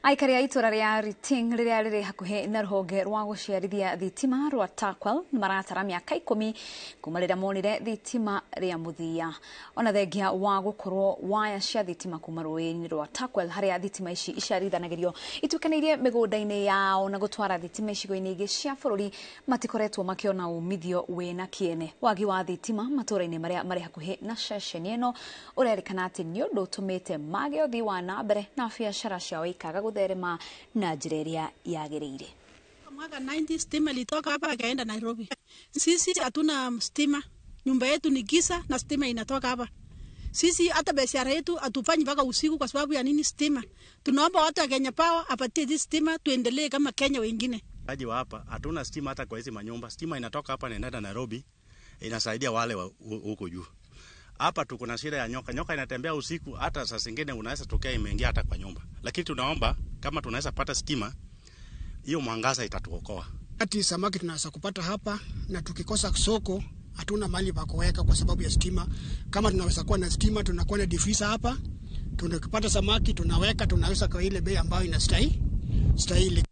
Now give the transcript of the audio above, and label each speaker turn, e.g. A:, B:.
A: Aikari a itũra rĩa Riting rĩrĩa rĩrĩ hakuhĩ na rũhonge rwa gũciarithia thitima rwa Turkwel maratara mĩaka 10 kuma rĩrĩa monire thitima rĩa mũthia. Ona thengia wa gũkorwo waya cia thitima kuma rũĩ-inĩ rwa Turkwel harĩa thitima ici iciarithanagĩrio ituĩkanĩirie mĩgũnda-inĩ yao na gũtwara thitima icigo-inĩ ingĩ cia bũrũri, matikoretwo makĩona umithio wĩna kĩene. Wagi wa thitima matũra-inĩ marĩa marĩ hakuhĩ na ceceni ĩno ũrerĩkana atĩ nĩ ũndũ ũtũmĩte mage ũthii wa na mbere na biacara ciao ikaga gũtherema na njĩra ĩrĩa yagĩrĩire.
B: Mwaka 90 stima ilitoka hapa akaenda Nairobi. Sisi hatuna stima, nyumba yetu ni giza na stima inatoka hapa. Sisi hata biashara yetu hatufanyi mpaka usiku kwa sababu ya nini? Stima. Tunaomba watu wa Kenya Power apatie hii stima tuendelee kama Kenya wengine.
C: Aji wa hapa hatuna stima hata kwa hizi manyumba. Stima inatoka hapa na inaenda Nairobi, inasaidia wale huko juu. Hapa tuko na shida ya nyoka. Nyoka inatembea usiku, hata saa zingine unaweza tokea imeingia hata kwa nyumba. Lakini tunaomba kama tunaweza pata stima, hiyo mwangaza itatuokoa.
D: Ati samaki tunaweza kupata hapa, na tukikosa soko hatuna mahali pa kuweka kwa sababu ya stima. Kama tunaweza kuwa na stima, tunakuwa na difrisa hapa, tunakipata samaki tunaweka, tunaweza kwa ile bei ambayo inastahili stahili.